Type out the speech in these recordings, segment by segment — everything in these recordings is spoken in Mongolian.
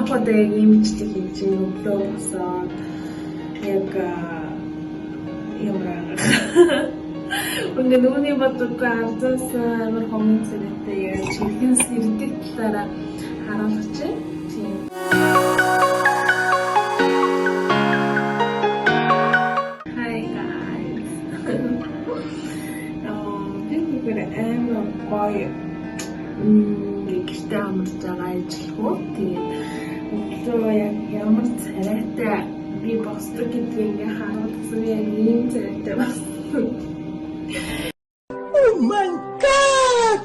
анх удаа яг ийм бичлэг хийж чинь өглөө босоод яг ямар Ингээ нүуний бодоггүй ардаас амар хомын царайтай яг чихэн сэрдэг талаараа харуулж байна. Тийм. Hi guys. Би бүгд амар гоё гэртээ амарч байгаа ажилгүй. Тэгээд өглөө яг ямар царайтай би босдог гэдгийг ингээ харуулсан. Яг ийм царайтай болсон. Oh my God!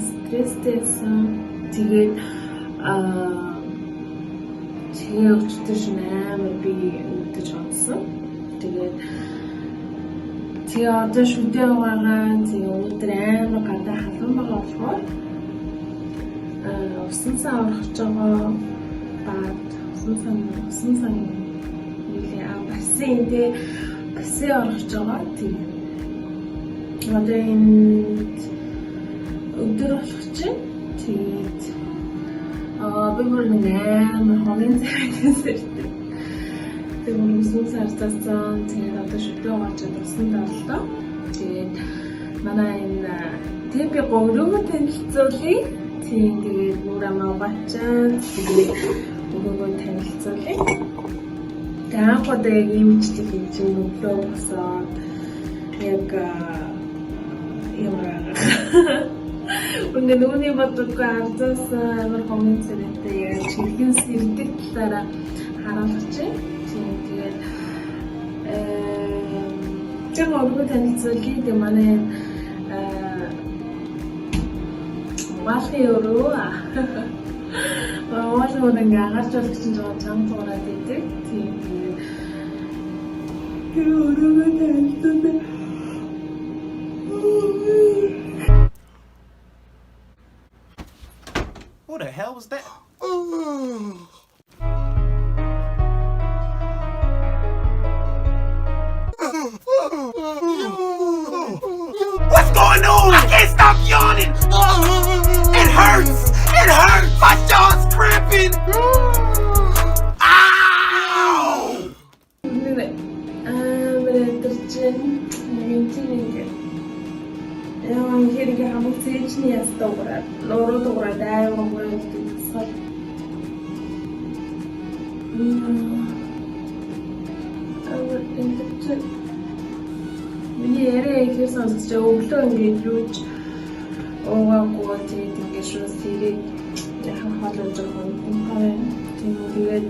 Стресстэйсэн. Тэгээд тэгээ өчтөр шин амар би өвдөж онсон. Тэгээд тэгээ одоо шүдэ угаагаа тэгээ өнөөдөр амар гадаа халуун байгаа болохоор усан сан орох гэж байгаа. Бад усан сан нийлээ бассейн тэ бассейн орох гэж байгаа. Тэгээд одоо энэ өдөр болох чинь тэгээд би бүр нэг амар хогийн царайтай сэрдэг. Тэгээд бүр усан сарцаасан. Тэгээд одоо шүдэ угаачаад усан дарлаа. Тэгээд манай энэ тэг би гогрөөгөө танилцуулъя. Тийм тэгээд нүр амаа угаачаад тэгээд өгөөгөө танилцуулъя. Тэгээд анх удаа яг ийм бичлэг хийж чинь өглөө босоод яг ямар Ингээ нүуний бодоггүй ардаас амар хомын царайтай яг чихэн сэрдэг талаараа харуулж байна. Тийм тэгээд тэг өргөн танилцуулъя. Тэгээ манай угаалгын өрөө. Угаалгын өрөө ингээ агарч болох чинь жоохон чанга зуураад идэг. Тийм тэгээд тэр өрөөгөө танилцуулъя. What the hell was that? What's going on? I can't stop yawning. It hurts. It hurts. My jaw's cramping. Ow! Амар өдөржин нэг тийм ингээ яа ихээр ингээ хамаг цээжний ястаа уграад нуруу дуграад амар уграад тасгал амар өдөржин миний яриа ихээр сонсож өглөө ингээд юуч уугаагүй тэгээд ингээ шууд сэрээд яхан хоолой жоохон гомхой тийм тэгээд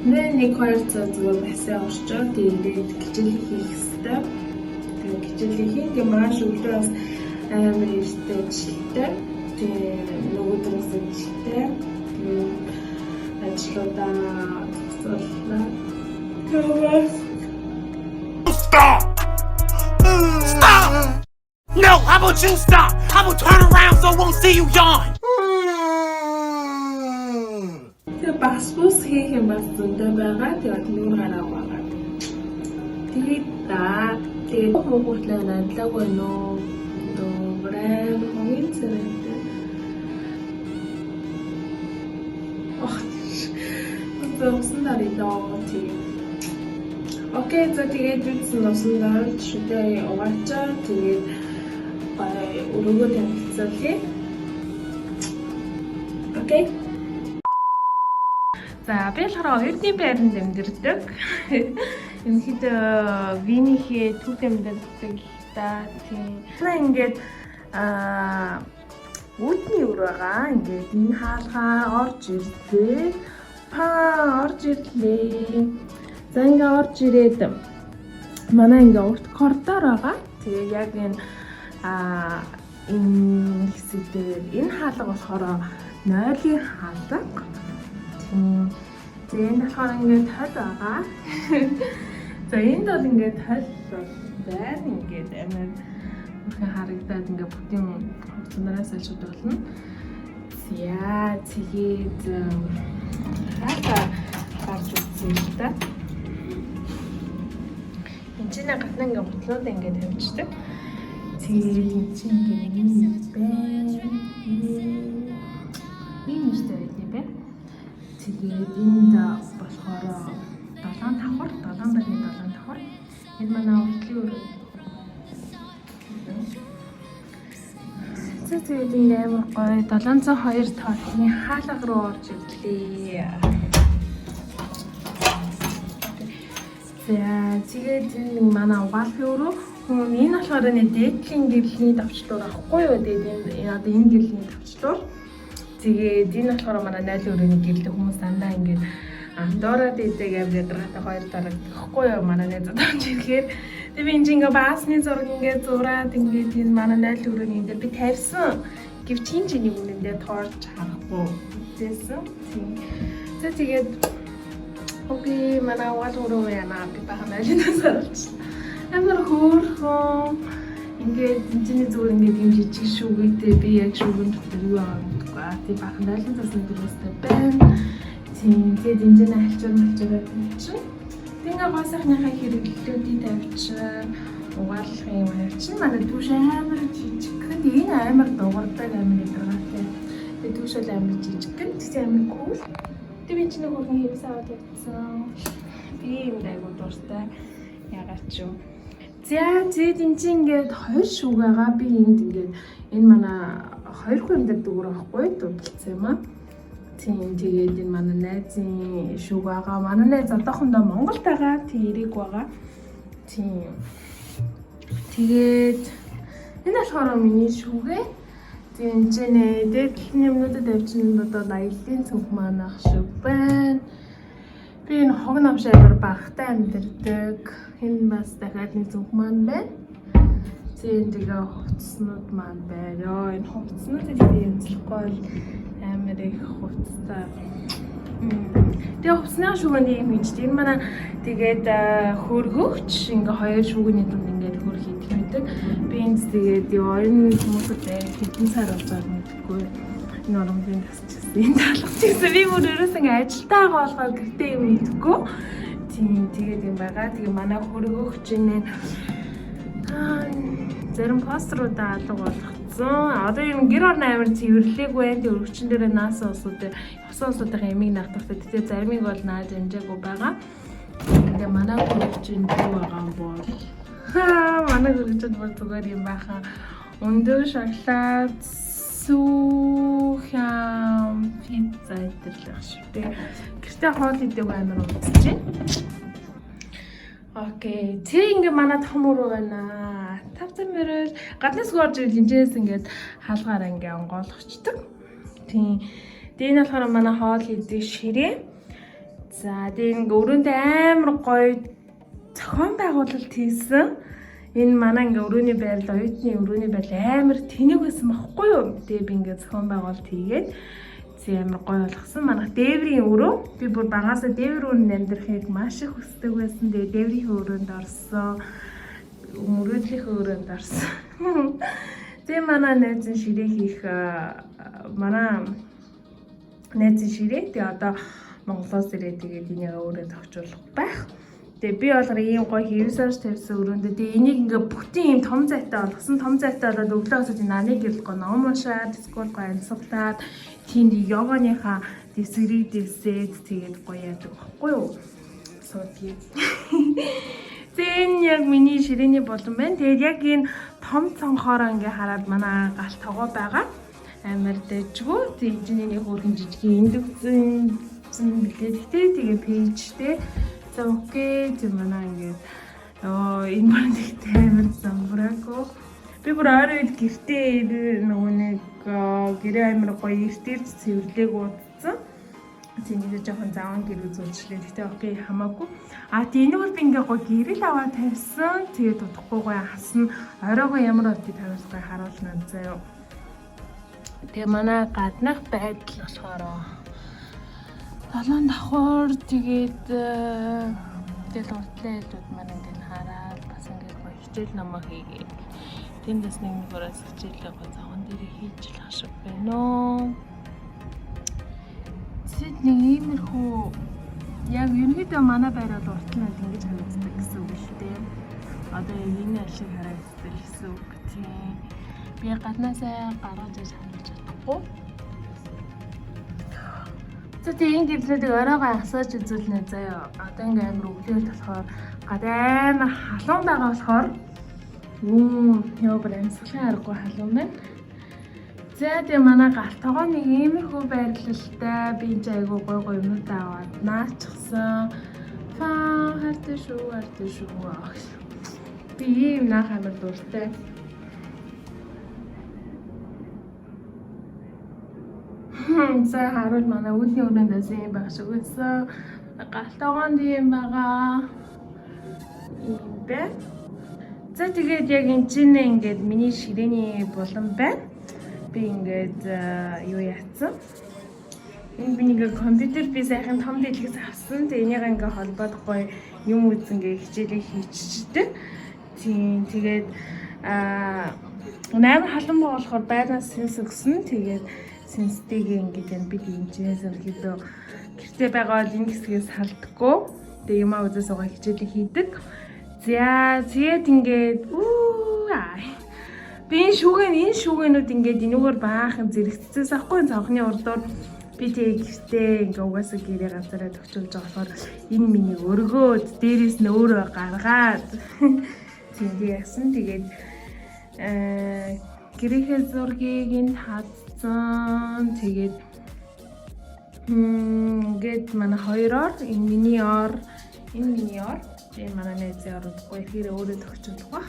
1-2 цаг зүгээр бассейн орчоо тэгээд хичээл хийх хэвээр. Тэгээд хичээлээ хийн. Тэгээд маргааш өглөө бас амар эртээ ажилтай. Тэгээд нөгөөдрөөс ажилтай. Тэгээд ажлуудаа зохицууллаа. Тэгээд Stop! Stop! No, how about you stop? I will turn around so I won't see you yawn. Тэгээ бас бус хийх юм бас зөндөө байгаа. Тэгээд нүүр гараа угаагаад. Тэгээд да тэгээд хүүхдлээ надлаагүй нөө дөрөв хогийн царайтай. Ох. Одоо усан дарыг доо тэгээд. Окей, за тэгээд үтсэн усан дарж шүдэ угаачаа тэгээд өрөөгөө танилцуулъя. Окей. За би болохоор оюутны байранд амьдардаг. Ерөнхийдөө Винийхээ төвд амьдардаг л та. Тийм. Манай ингээд үүдний өр байгаа. Ингээд энэ хаалгаа орж ирлээ. Паа орж ирлээ. За ингээд орж ирээд манай ингээд урт коридор байгаа. Тэгээ яг энэ энэ хэсэг дээр энэ хаалга болохоор нойлын хаалга. Тийм. За энд болохоор ингээд хол байгаа. За энд бол ингээд хол бол байна. Ингээд амар бүрхэн харагдаад ингээд бүтэн хувцанараас альшууд болно. За тэгээд хаалга гарч үзсэн л да. Энд чинь гадна ингээд гутлууд ингээд тавьчихдаг. Тэгээд энд чинь ингээд юм байна. Ийм нэртэй байд юм байна. Тэгээд энд болохоор 7 давхар, 7 байрны 7 давхар. Энэ манай уртлын өрөө. За, тэгээд энэ амар гоё 702 тоолын хаалга руу орж ирлээ. За, тэгээд энэ манай угаалгын өрөө. Хүн энэ болохоор нэг дээдлийн гэрлийн товчлуур ахгүй юу? Тэгээд энэ одоо энэ гэрлийн товчлуур. Тэгээд энэ болохоор манай нойлын өрөөний гэрлэх хүмүүс дандаа ингээд андуураад идэг, амар ядаргаатай хоёр дараг гэхгүй юу, манай найзууд орж ирэхээр. Тэгээд би энэ ингээ баасны зураг ингээд зураад, ингээд энэ манай нойлын өрөөний энэ дээр би тавьсан. Гэвч хин ч энийг үнэндээ тоорч харахгүй үзээсэн. Тийм. За, тэгээд okay, манай угаал өрөө яана, би бахан нойлынаас оруулчихлаа. Амар хөөрхөн. Ингээд энэ зүгээр ингээд юм жижиг шүүгээтэй, би яг шүүгэн дотор юу байгаа мэдэхгүй. Аа, тий, бахан нойлын цасны дөрвөстэй байна. Тийм, тэгээд энэ нь альчуур малчаараа тавьчин. Тэг ингээ гоо сайхныхаа хэрэглэлүүдийг тавьчин. Угаалгах юм тавьчин. Манай түш амар жижигхэн. Тэг энэ амар дугардаг, амар ядаргаатай. Тэг түш бол амар жижигхэн. Тэгсэн амар cool. Тэг би чинь нэг хөргөн хэвс аваад явцсан. Би юм айгу дуртай. Ягаад ч юм. За, тэгээд энэ чинь ингээд хоёр шүүг байгаа. Би энд ингээд энэ манай хоёр хүн амьдардаг өрөө байхгүй, дуудалцсан юм аа. Тийм, тэгээд энэ манай найзын шүүг байгаа. Манай найз одоохондоо Монголд байгаа. Тийм, ирээг байгаа. Тийм. Тэгээд энэ болохоор миний шүүгээ. Тийм, энэ нэ дээдлийн юмнуудад тавьчин одоо аяллаа цүнх манах шиг байна. Би энэ хог намш амар багтай амьдардаг. Энэ бас дахиад нэг цүнх маань байна. Тийм, тэгээ хувцснууд маань байна. Йоо, энэ хувцснуудыг би янзлахгүй бол амар их хувцастай. Тэгээ хувцсны шүүгэнд юм хийж. Энэ манай тэгээд хөргөгч ингээ хоёр шүүгний дунд ингээд хөр хийдэг байдаг. Би энд тэгээд ёо, энэ хүмүүсүүд яг хэдэн сар болж байгааг мэдэхгүй. Энэ урамжийн тасчихсан. Энэ талхчихсан. Би бүр ерөөс ингээ ажилтаа байгаа болохоор гэртээ юм мэдэхгүй. Тийм, тэгээд юм байгаа. Тэгээ манай хөргөгч энэ зарим постеруудаа алга болгоцсон. Одоо юм гэр орон амар цэвэрлээгүй байна. Тэгээ өргөчн дээрээ наасан улсууд, явсан улсуудын ямиг наах тухтай. Тэгээ заримыг бол нааж амжаагүй байгаа. Тэгээ манай хөргөгч энэ юу байгаа юм бол. Ха, манай хөргөгчд бүр зүгээр юм байхаа. Өндөр шоколад, сүү, хям, пицца идэлэх шүү дээ. Гэртээ хоол идэв, амар удаж байна. Okay. Тэг ингээ манай том өрөө байна. Тав зам мөрөл гаднаас орж ирэл энэчээс ингээд хаалгаар ингээ онгойлгочдөг. Тийм. Тэгээ энэ болохоор манай хоол хийдэг ширээ. За, тэгээ ингээ өрөөндөө амар гоё зохион байгуулалт хийсэн. Энэ манай ингээ өрөөний байрлал, оюутны өрөөний байрлал амар тэнэг байсан байхгүй юу? Тэгээ би ингээ зохион байгуулалт хийгээд зэ амар гоё болгосон. Манайх дээврийн өрөө. Би бүр багасаа дээвэр өрөөнд амьдрахыг маш их хүсдэг байсан. Тэгээ дээврийн өрөөнд орсон. Мөрөөдлийнхөө өрөөнд орсон. Тэгээ манай найзын ширээ хийх, манай найзын ширээ. Тэгээ одоо Монголоос ирээ, тэгээд энийг өөрөө зохицуулах байх. Тэгээ би болохоор ийм гоё хэвсарч тавьсан өрөөндөө. Тэгээ энийг ингээ бүтэн ийм том зайтай болгосон. Том зайтай болоод өглөө босоод энэ наны гэрэл гоё ном уншаад, эсвэл гоё амьсгалаад, тиймд йоганыхаа дэвсгэрийг дэвсээд, тэгээд гоё яадаг байхгүй юу? Суудгийг. Тэгээ энэ яг миний ширээний булан байна. Тэгээд яг энэ том цонхоороо ингээ хараад манай гал тогоо байгаа. Амар дэжгүй. Тэгээд энэ нэг хөөрхөн жижиг индэгцэн билээ. Гэтэ тэгээ page тэй. За, okay. Тэг манай ингээд ёо, энэ бүр нэгтэй амар замбраагүй. Би бүр ойрын үед гэртээ нөгөө нэг гэрээ амар гоё эрт ирж цэвэрлээг удцсан. Тийм, нэг жоохон заван гэр үзүүлчлээ. Гэтэ okay, хамаагүй. А тийм, энэгээр би ингээ гоё гэрэл аваад тавьсан. Тэгээд удахгүй гоё хасна. Оройгоо ямар болтыг таруулахгүй харуулна заяа. Тэгээ манай гаднах байдал болохоор долоон давхар, тэгээд тэгэл уртлын айлууд маань ингээд хараад бас ингээд гоё хичээл номоо хийгээд, тэнд бас нэг нэгээрээс хичээлээ гоё зовгон дээр хийж л шиг байна. Тэд нэг иймэрхүү яг ерөнхийдөө манай байр бол урт нь ингэж харагддаг гэсэн үг л дээ. Одоо яг энэ аль шиг харагддаг гэсэн үг. Тийм. Би гаднаасаа гаргаж иж харуулж чадахгүй. За, тэгээ энэ гэрлүүдийг оройгоо асааж үзүүлнэ заяа. Одоо ингээ амар өглөөр болохоор, гадаа амар халуун байгаа болохоор ёо, бүр амьсгалын аргагүй халуун байна. За, тэгээ манай гал тогоо нэг иймэрхүү байрлалтай. Би энэ айгуу гой гой юмнуудаа аваад наачихсан. Фаа, хайртай шүү, хайртай шүү. Би ийм наах амар дуртай. За, харуул, манай үүдний өрөөндөөс юм байх шиг байсан. Гал тогоонд юм байгаа. Ийм байна. За, тэгээд яг энэ чинь ингээд миний ширээний булан байна. Би ингээд юу яатсан. Энэ би нэг компьютер, би сайхан том дэлгэц авсан. Тэгээ энийг ингээ холбоод гоё юм үзэн ингээ хичээлээ хийчихдэг. Тийм, тэгээд амар халуун байгаа болохоор байрнаас сэнс өгсөн. Тэгээд сэнстэйг ингээд энэ бид энэчнээс ерөөдөө гэрте байгаа бол энэ хэсгээс салдаггүй. Тэгээ юмаа үзээ суугаа хичээлээ хийдэг. За, тэгээд ингээд үү, би энэ шүүгэнүүд ингээд энүүгээр баахан зэрэгцсээс ахгүй цонхны урдуур. Би тэгээ гэртээ ингээ угаасаа гэрээ ганцаараа төгчүүлж байгаа болохоор энэ миний өргөөд дээрээс нь өөрөө гаргаад тийм яасан. Тэгээд гэрийнхээ зургийг энд хадсан. Тэгээд ингээд манай хоёр ор, энэ миний ор, энэ миний ор, энэ манай найзын ор удахгүй ихээр өөрөө төгчүүлэх ба.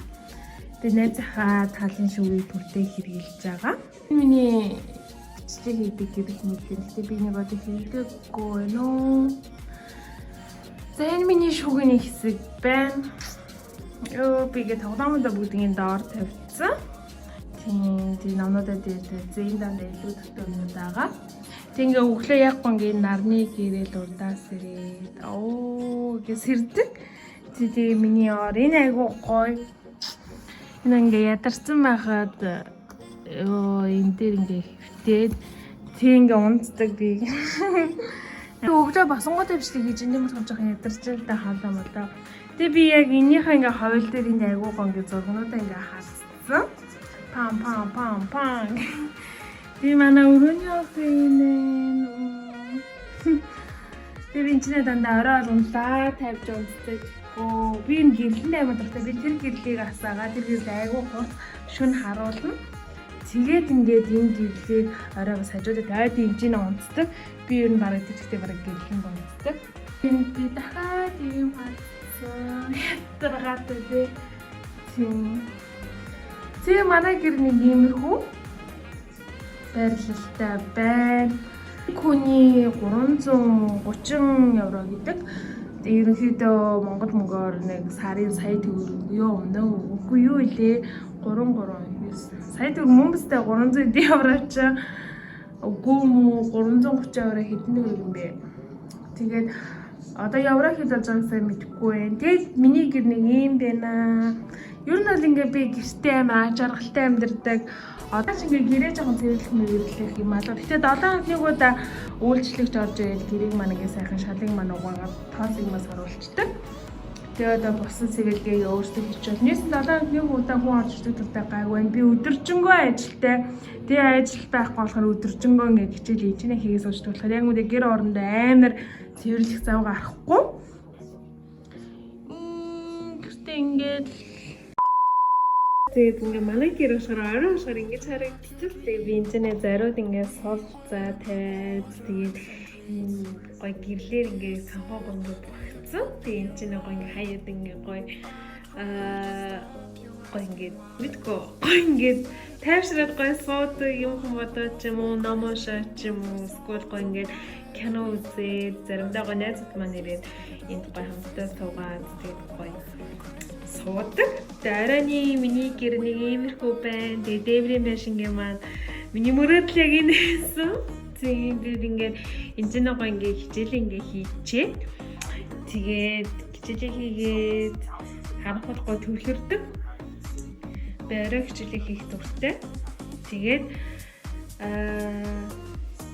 Тэгээ найзынхаа талын шүгийг түртэй хэрэглэж байгаа. Миний бичлэг хийдэг гэрэх нэг юм. Гэтэ би нэг одоо хэрэглээгүй байна уу? За, энэ миний шүгэний хэсэг байна. Өө, би гээ тоглоомдоо бүгдийн доор тавьчихсан. Тийм, тийм номнуудаа дээр тавьсан. Энэ дандаа илүү төтөө юмнууд байгаа. Тэг ингээ өглөө яг гоо ингээ нарны гэрэл урдаас ирээд оо гэж сэрдэг. Тэгээ миний ор энэ айгуу гоё. Энэ ингээ ядарсан байхад ёо, энэ дээр ингээ хөвтөөд тэг ингээ унтдаг би. Өглөө босонгууд бичлэг хийж энэ юм болохоор жоохон ядарч л да, хаалаа молоо. Тэгээ би яг энийхээ ингээ ховл дээр энэ айгуу гоо ингээ зургнуудаа ингээ хаалцсан. Пам пам пам пам. Би манай өрөөний оффин. Тэгээ энэ ч дандаа орой болгонлаа тавьж унтдаг. Би энэ гэрлэнд амар дуртай. Би тэр гэрлийг асаагаа, тэр гэрэл айгуу хурц, шүн харуулна. Тэгээд ингээд энэ гэрлийг орой бас хажуудад ойд энэ чинь унтдаг. Би ер нь бараг тэр чигтээ бараг гэрлэнд унтдаг. Энэ би дахиад ийм хатсан. Ятаргаатай тий. Тийм. Тэгээ манай гэр нэг иймэрхүү байрлалтай байна. Хүний 330 евро гэдэг. Тэгээ ерөнхийдөө Монгол мөнгөөр нэг сарын сая төгрөг юу өмнө үгүй юу илээ, 3 3 9 сая төгрөг мөн биз дээ. 300 евро чи үгүй мүү, 330 евро хэдэн төгрөг юм бэ? Тэгээд одоо евро хэд болж байгааг сайн мэдэхгүй байна. Тэгээд миний гэр нэг ийм байна. Ер нь бол ингээ би гэртээ амар жаргалтай амьдардаг. Одоо ч ингээ гэрээ жоохон цэвэрлэх мэвэрлэх юм алга. Гэтэ 7 хоног нэг удаа үйлчлэгч орж ирээд гэрээг маань ингээ сайхан шалыг маань угаагаад тоосыг бас оруулцдаг. Тэгээ одоо босон цэвэрлэгээ өөрсдөө хийчихвэл нийт 7 хоног нэг удаа хүн орж ирдэг талтай гайгүй байна. Би өдөржингөө ажилтай. Тэгээ ажил байхгүй болохоор өдөржингөө ингээ хичээл ичнэ хийгээ суучдаг болохоор яг үндэ гэр орондоо амар цэвэрлэх зав гарахгүй. Гэртээ ингээд. Тэгээд ингээ манай гэр болохоор орой болохоор ингэж харагдчих. Тэгээд би энэ ч зориуд ингээ сул за тавиад, тэгээд гой гэрлээр ингээ цонхоо гонгоо багцсан. Тэгээд энэ чинь гой ингээ хаяад ингээ гой гой ингээ мэдгүй гой ингээ тайвшраад гой суудаг юм хүмүүдээ ч юм уу, ном уншаад ч юм уу, эсвэл гой ингээ кино үзээд, заримдаа гой найзууд маань ирээд энд гой хамтдаа суугаад, тэгээд гой суудаг. Тэгээ оройны миний гэр нэг иймэрхүү байна. Тэгээ дээврийн байшингийн маань миний мөрөөдөл яг энэ байсан. Тийм, би ингээд энэ ч нэг ингээ хичээлээ ингээ хийчээ. Тэгээд хичээлээ хийгээд харанхуй төвлөрдөг. Би орой хичээлээ хийх дуртай. Тэгээд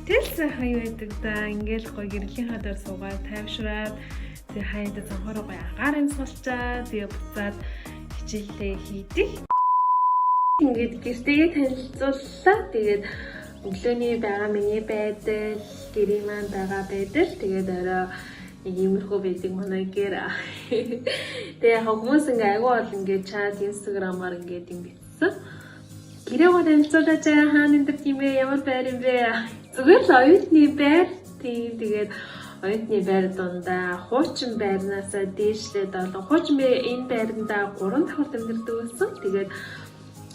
тэл сайхан юу байдаг да, ингээл гоё гэрлийнхаа дээр суугаад тайвшраад, тэгээ хаяада цонхороо гоё агаар амьсгалчаа, тэгээ буцаад хичээлээ хийдэг. Ингээд гэртэйгээ танилцууллаа. Тэгээд Өглөөний байгаа миний байдал, гэрийн маань байгаа байдал, тэгээд орой нэг иймэрхүү байдаг манай гэр. Тэгээ яг хүмүүс ингээ айгүй бол ингээ chat, Instagram-аар ингээд юм бичсэн. Гэрээгээ танилцуулаач, хаана амьдардаг юм бэ? Ямар байр юм бэ? Зүгээр л оюутны байр. Тийм, тэгээд оюутны байр дундаа хуучин байрнаасаа дээшлээд олон хуучин бэ, энэ байрандаа 3 давхарт амьдардаг байсан. Тэгээд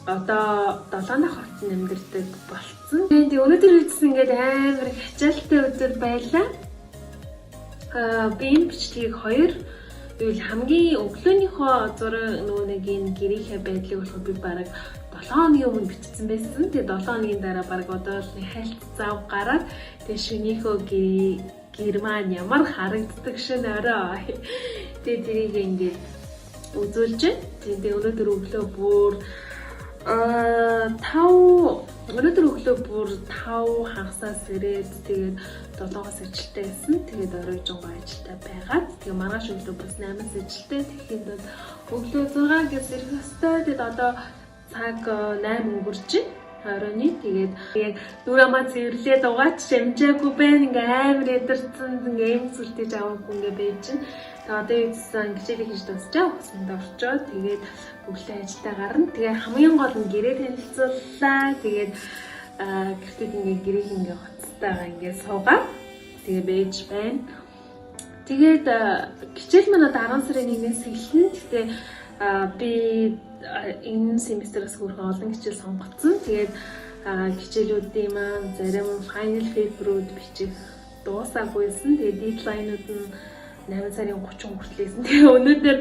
одоо 7 давхарт нь амьдардаг болцсон. Тэгээд өнөөдөр үзсэн ингээд амар их ачаалттай өдөр байлаа. Би энэ бичлэгийг хоёр, тэгвэл хамгийн өглөөнийхөө зураг, нөгөө нэг энэ гэрийнхээ байдлыг болохоор би бараг 7 хоногийн өмнө бичсэн байсан. Тэгээ 7 хоногийн дараа бараг одоо л нэг хальт зав гараад, тэгээ шөнийхөө гэр маань ямар харагддаг шин орой. Тэгээ тэрийг ингээд үзүүлж байна. Тэгээ өнөөдөр өглөө бүр 5, өнөөдөр өглөө бүр 5 хагасаас ирээд, тэгээд 7-оос ажилтаа байсан. Тэгээд оройжонго ажилтаа байгаад, тэгээд маргааш өглөө бас 8-аас ажилтаа. Тэгэхэд бол өглөө 6 гэс ирэх ёстой. Тэгээд одоо цаг 8 өнгөрч байна. Оройны тэгээд яг нүрээ цэвэрлээд угаач амжаагүй байна. Ингээ амар ядарсан, ингээ эм сүлтэж аваагүй ингээ байж чинь. Тэгээ одоо юусэн хичээлээ хийж дуусчаа. Усанд орчоо. Тэгээд өглөө ажилдаа гарна. Тэгээ хамгийн гол нь гэрээ танилцууллаа. Тэгээд гэртээ ингээ гэрээг ингээ хоцтойгоо ингээ суугаад тэгээ байж байна. Тэгээд хичээл маань одоо 10 сарын 1-ээс эхэлнэ. Гэхдээ би энэ семестрээс хөрхөн олон хичээл сонгоцсон. Тэгээд хичээлүүдийн маань зарим final paper-үүд бичих дуусаагүйсэн. Тэгээд deadline-ууд нь 8 сарын 30 хүртэл байсан. Тэгээ өнөөдөр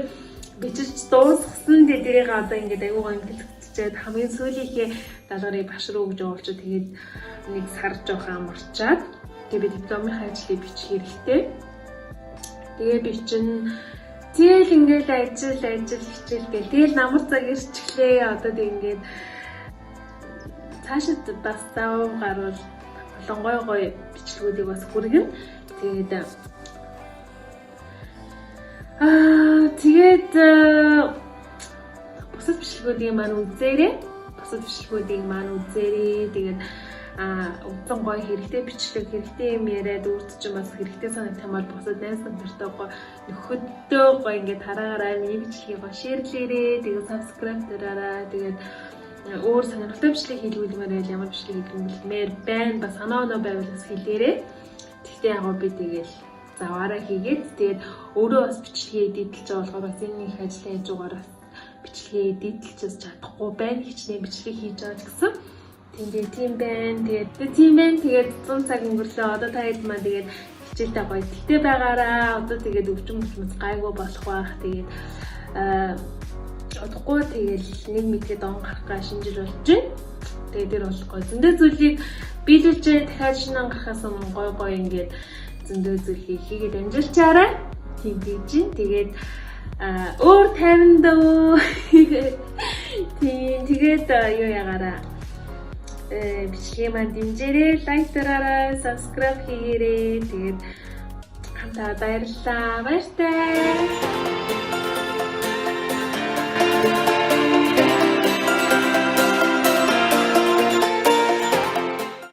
бичиж дуусгасан. Тэгээ тэрийг одоо ингээд аягүй гоё хэлцчихэд хамгийн сүүлийнхээ даалгаврыг багш руу өгж явуулчих. Тэгээд нэг сар жоохон амарчаад, тэгээ би дипломын ажлыг бичих хэрэгтэй. Тэгээ би чинь тэгэл ингээл ажил, ажил, хичээл гэл тэгэл намар цаг ирчихлээ. Одоо тэг ингээд цаашид бас зав гарвал олон гой гой бичлэгүүдийг бас хүргэнэ. Тэгээд тэгээд бусад бичлэгүүдийг маань үзээрэй. Бусад бичлэгүүдийг маань үзээрэй. Тэгээд үзэн гоё хэрэгтэй бичлэг, хэрэгтэй юм яриад, өөрт чинь бас хэрэгтэй санагдах юм бол бусад найз нөхдөдөө, гоё нөхөддөө гоё ингээд тараагаарай. Миний бичлэгийг гоё share лээрэй. Тэгээд subscribe дараарай. Тэгээд өөр сонирхолтой бичлэг хийлгүүлмээр байвал, ямар бичлэг хийлгүүлмээр байна, бас санаа оноо байвал бас хэлээрэй. Тэгтээ яг би тэгэл заваараа хийгээд, тэгээд өөрөө бас бичлэгээ edit лж байгаа болохоор бас энэ их ажлын хажуугаар бас бичлэгээ edit лж бас чадахгүй байна. Хичнээн бичлэг хийж байгаа ч гэсэн. Тийм, тэгээд тийм байна. Тэгээд тийм байна. Тэгээд 100 цаг өнгөрлөө. Одоо та хэд маань тэгээд хичээлдээ гоё тэгтээ байгаараа. Одоо тэгээд өвчин мөчмөц гайгүй болох байх. Тэгээд удахгүй тэгэл нэг мэдгээд он гарах га шинэ жил болж байна. Тэгээд тэр бол гоё зөндөө зүйлийг биелүүлж, дахиад шинэ он гарахаас өмнө гоё гоё ингээд зөндөө зүйлийг хийгээд амжилчаарай. Тийм гэж чинь. Тэгээд өөр 50 дөө. Тийм, тэгээд юу ягаараа бичлэгээ маань дэмжээрэй, like дараарай, subscribe хийгээрэй. Тэгээд хамтаа баярлалаа. Баяртай.